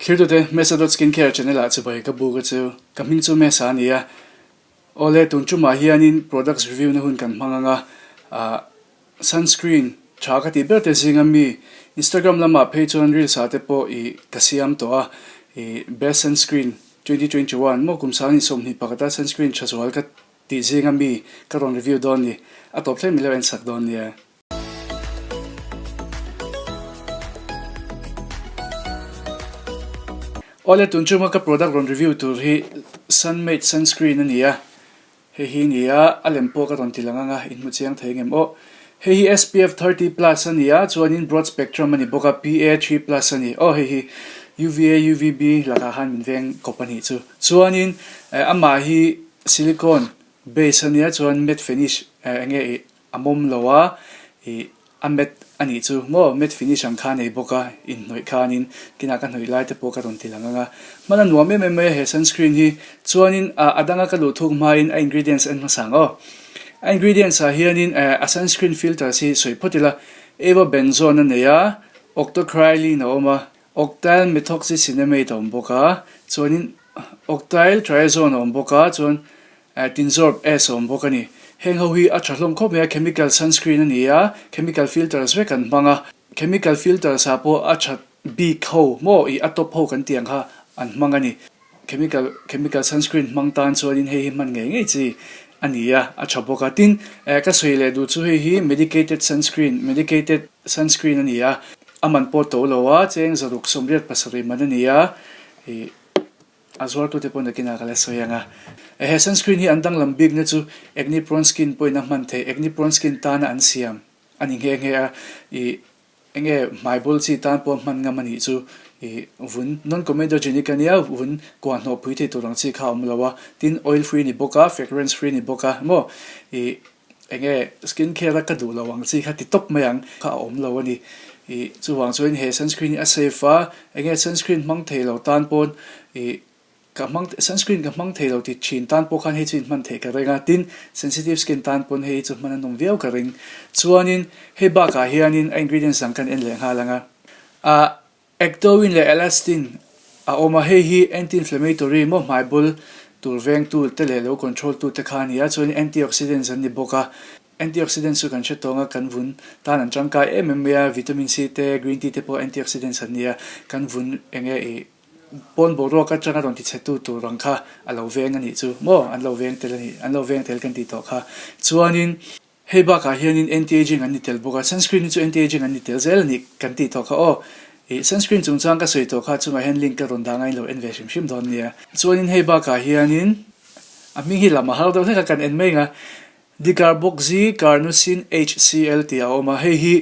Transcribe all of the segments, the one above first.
Thirtute, Mesa dot Skincare channel ah chibai ka buk a chu. Ka hming chu Mesa a ni a. Awle, tun tumah hianin products review na hun kan hmang ang a, ah sunscreen tha ka tih ber te zinga mi Instagram lamah phei chuan reels ah te pawh ih ka siam tawh a, ih best sunscreen 2021 maw kum sang in 20 pakhata sunscreen tha zual ka tih zinga mi ka rawn review dawn ni. A tawp thleng milo en sak dawn nia. Awle tun chunga ka product rawn review tur hi Sunmade sunscreen a ni a, hei hi ni a, a lem pawh ka rawn ti lang ang a, in hmu chiang thei ngem aw. Hei hi SPF 30 plus a ni a, chuanin broad spectrum a ni bawk a, PA 3 plus a ni aw hei hi UVA, UVB lakah khan min veng kawp a nih chu. Chuanin amah hi silicone base a nia chuan matte finish enge ih A mawm lo a, ih a met a nih chu maw, met finish ang kha a nei bawk a, inhnawih khanin kinah ka hnawih lai te pawh ka rawn ti lang ang a. Hman a nuam em em mai a he sunscreen hi, chuanin a a danga ka luh thuk hmain a ingredients en hmasa ang aw. A ingredients ah hianin eh a sunscreen filters hi sawi phawt ila, avobenzone a nei a, octocrylene a awm a, octyl methoxycinnamate a awm bawk a, chuanin octyl triazone a awm bawk a, chuan Tinzawrp S a awm bawk a ni. Heng ho hi a tha hlawm khawp mai a, chemical sunscreen a ni a, chemical filters vek an hmang a, chemical filters ah pawh a tha bik ho maw ih a top ho kan tih ang kha an hmang a ni. Chemical chemical sunscreen hmang tan chuanin hei hi hman ngei ngei chi a ni a, a tha bawk a. Tin, ka sawi leh duh chu hei hi medicated sunscreen medicated sunscreen a ni a, a man pawh to lo a, cheng 687 man a ni a, ih. A zuartute pawh nakinah ka la sawi ang a. He sunscreen hi an danglam bikna chu acne prone skin pawhin a hman theih, acne prone skin tana an siam a ni nghe nghe a. Ih enge hmai bul chi tan pawh hman ngam a nih chu ih vun non comedogenic a nia, vun kua hnawh pui thei tur ang chi kha a awm lo a. Tin oil free ni bawk a, fragrance free ni bawk a maw ih enge skin care a ka duh lo ang chi kha ti tawp mai ang kha a awm lo a ni. Ih chuvang chuan he sunscreen hi a safe a, enge sunscreen hmang thei lo tan pawn ih ka hmang sunscreen ka hmang thei lo ti thin tan pawh khan hei chu inhman theih ka ring a, tin sensitive skin tan pawn hei chu hman a nawm viau ka ring. Chuanin hei bakah hianin a ingredients dang kan en leh nghal ang a. Ah Ectoin leh elastin a awm a, hei hi anti-inflammatory maw hmai bul tur vengtu te leh lo control tu te kha a ni a, chuan antioxidants an ni bawk a, antioxidants chu kan hre tawng a, kan vun tan an tangkai em em mai a, vitamin C te, green tea te pawh antioxidants an ni a, kan vun eng nge ih pawn boruak atanga rawn tichhe tu tur ang kha a lo veng a nih chu maw, an lo veng tel a nih, an lo veng tel kan tih tawh kha, chuanin. Hei bakah hianin anti-aging an ni tel bawk a, sunscreen hi chu anti-aging an ni tel zel a ni kan tih tawh kha aw. Ih sunscreen chungchang ka sawi tawh kha chungah hian link ka rawn dah ngain lo en ve hrim hrim dawn nia. Chuanin hei bakah hianin a hming hi lam a har deuh hlek a kan en mai ang a, Dicarboxy Carnosine HCl tih a awm a, hei hi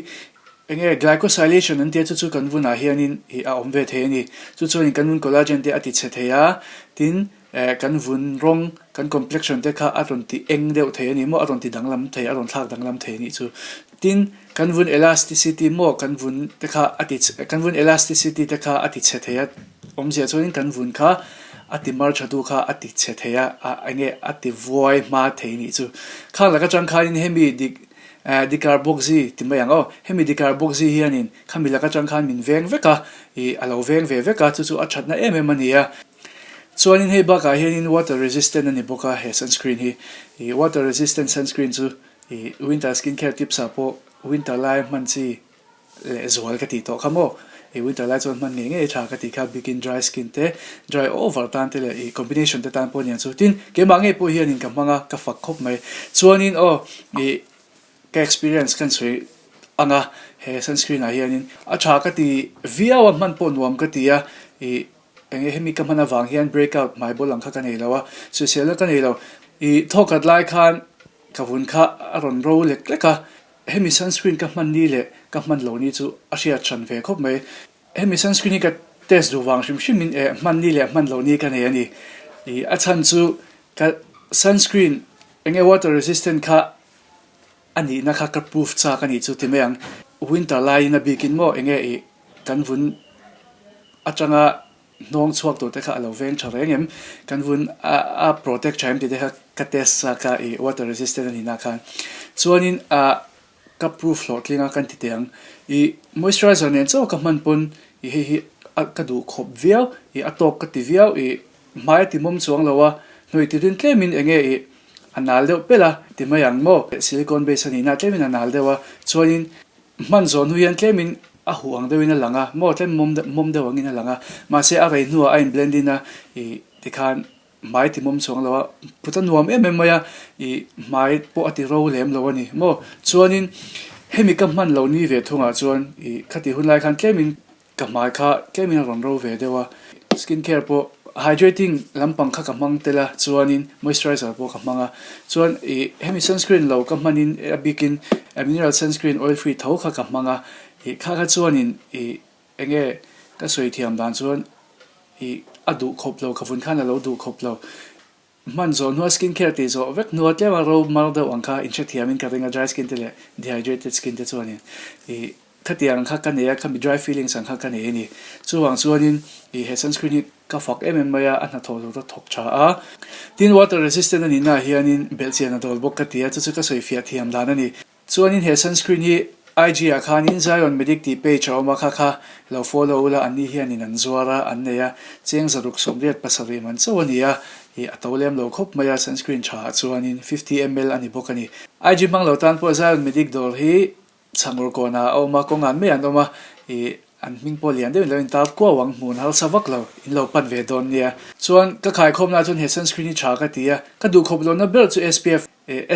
enge glycosylation an tia chu chu kan vunah hianin ih a awm ve thei a ni. Chu chuanin kan vun collagen te a ti chhe thei a, tin Eh, kan vun rawng, kan complexion te kha a rawn ti eng deuh thei a ni maw, a rawn ti danglam thei, a rawn thlak danglam thei a nih chu. Tin, kan vun elasticity maw, kan vun te kha a ti, kan vun elasticity te kha a ti chhe thei a, awmzia chuanin kan vun kha a ti mar tha tu kha a ti chhe thei a, a enge a ti vuai hma thei a nih chu. Khang laka tang khanin hemi dik, eh, dicarboxy ti mai ang aw, hemi dicarboxy hianin khami laka tang khan min veng vek a, ih a lo veng ve vek a, chu chu a thatna em em a ni a. Chuanin hei bakah hianin water resistant a ni bawk a he sunscreen hi. Ih water resistant sunscreen chu ih winter skin care tips ah pawh winter lai hman chi leh zual ka tih tawh kha maw. Ih winter lai chuan hman ngei ngei tha ka tih kha bikin dry skin te dry over tan te leh ih combination te tan pawh aniang chu. Tin keimah ngei pawh hianin ka hmang a ka fak khawp mai. Chuanin aw ih ka experience kan sawi ang a he sunscreen ah hianin a tha ka ti viau a hman pawh nuam ka ti a ih Enge hemi ka hman avang hian break out hmai bawl ang kha ka nei lo a, sawiselna ka nei lo. I thawkhat lai khan ka vun kha a rawn ro lek lek a, hemi sunscreen ka hman ni leh ka hman lo ni chu a hriat hran ve khawp mai. Hemi sunscreen hi ka test duh vang hrim hrim in eh hman ni leh hman lo ni ka nei a ni. I a chhan chu ka sunscreen enge water resistant kha a nihna kha ka proof chak a nih chu ti mai ang. Winter laiin a bikin maw enge i kan vun atanga hnawng chhuak tur te kha a lo veng tha reng em? Kan vun a a protect tha em tih te kha ka test chak a i water resistant a nihna khan. Chuanin ah ka proof hlawhtling a kan ti teh ang. I moisturizer nen chauh ka hman pawn i hei hi a ka duh khawp viau ih a tawk ka ti viau ih hmai a ti mawm chuang lo a hnawih ti rin tlemin enge ih a nal deuh pelh a ti mai ang maw silicone base a nihna tlemin a nal deuh a chuanin hman zawh hnu hian tlemin a huh ang deuhin a lang a maw tlem mawm mawm deuh angin a lang a mahse a rei hnuah a in blend in a ih tikhan Hmai ti mawm chuang lo a, put a nuam em em mai a, ih hmai pawh a ti ro lem lo a ni maw? Chuanin hemi ka hman lo ni ve thungah chuan ih khati hun lai khan tlemin ka hmai kha tlemin a rawn ro ve deuh a, skin care pawh hydrating lampang kha ka hmang tel a, chuanin moisturizer pawh ka hmang a, chuan ih hemi sunscreen lo ka hmanin a bikin mineral sunscreen oil free tho kha ka hmang a, ih kha kha chuanin ih Enge ka sawi thiam dan chuan i a duh khawp lo, ka vun khan a lo duh khawp lo. Hman zawh hnua skin care tih zawh vek hnua tlem a ro mar deuh ang kha inhrethiamin ka ring a, dry skin te leh dehydrated skin te chuanin i khatiang ang kha ka nei a, khami dry feelings ang kha ka nei a ni. Chuvang chuanin i he sunscreen hi ka fak em em mai a, a hnathawh tur ka thawk tha a. Tin water resistant a nihnaah hianin belhchian a dawl bawk ka ti a, chu chu ka sawi fiah thiam dan a ni. Chuanin he sunscreen hi IG ah khanin Zion Medic tih page a awm a kha kha lo follow ula anni hianin an zuar a an nei a cheng zaruk 87 man chauh a ni a ih a to lem lo khawp mai a sunscreen tha ah chuanin 50 ml a ni bawk a ni. IG hmang lo tan pawh Zion Medic dawr hi chhangawr kawnah a awm a kawngan mai an awm a ih an hming pawh lian deuhin lo intar kuau ang hmun harsa vak lo in lo pan ve dawn nia. Chuan ka khaikhawmna chuan he sunscreen hi tha ka ti a ka duh khawp lohna ber chu SPF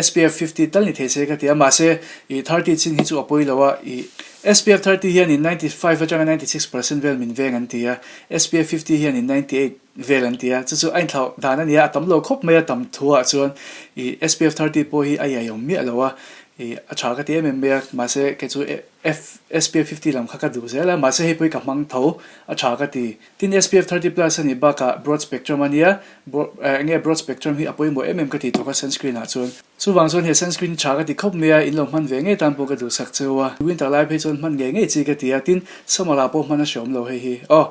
SPF 50 tal ni thei se ka ti a, mahse ih 30 chin hi chu a pawi lo a, ih SPF 30 hianin 95 atanga 96 percent vel min veng an ti a, SPF 50 hianin 98 vel an ti a, chu chu a inthlauh dan a nia, a tam lo khawp mai a, tam thuah chuan ih SPF 30 pawh hi a iaiawm miah lo a, ih a tha ka ti em em mai a, mahse kei chu F SPF 50 lam kha ka duh zel a, mahse hei pawh hi ka hmang tho, a tha ka ti. Tin SPF 30 plus a nih bakah broad spectrum a nia, eng nge broad spectrum hi a pawimawh em em ka tih tawk a sunscreen ah chuan. Chuvang chuan he sunscreen hi tha ka ti khawp mai a, in lo hman ve ngei tan pawh ka duhsak cheu a. Winter lai phei chuan hman ngei ngei chi ka ti a, tin summer ah pawh hman a hreawm lo hei hi. Aw.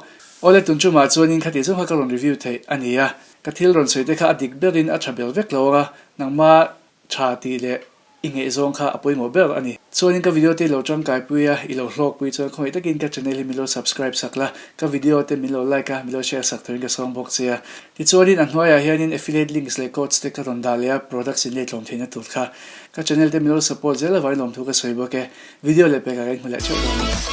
Awle tun tumah chuanin khati zawng kha ka rawn review theih a ni a. Ka thil rawn sawi te kha a dik berin a tha ber vek lo ang a, nangma tha tih leh I ngaihzawng kha a pawimawh ber a ni. Chuanin ka video te i lo tangkaipui a, i lo hlawkpui chuan khawngaih takin ka channel hi min lo subscribe sak la, ka video te min lo like a, min lo share sak turin ka sawm bawk che a. Tichuanin a hnuaiah hianin affiliate links leh codes te ka rawn dah leh a, products in lei tlawm theihna tur kha. Ka channel te min lo support zel avangin lawmthu ka sawi bawk e. Video leh pekah ka inhmu leh theuh dawn a ni.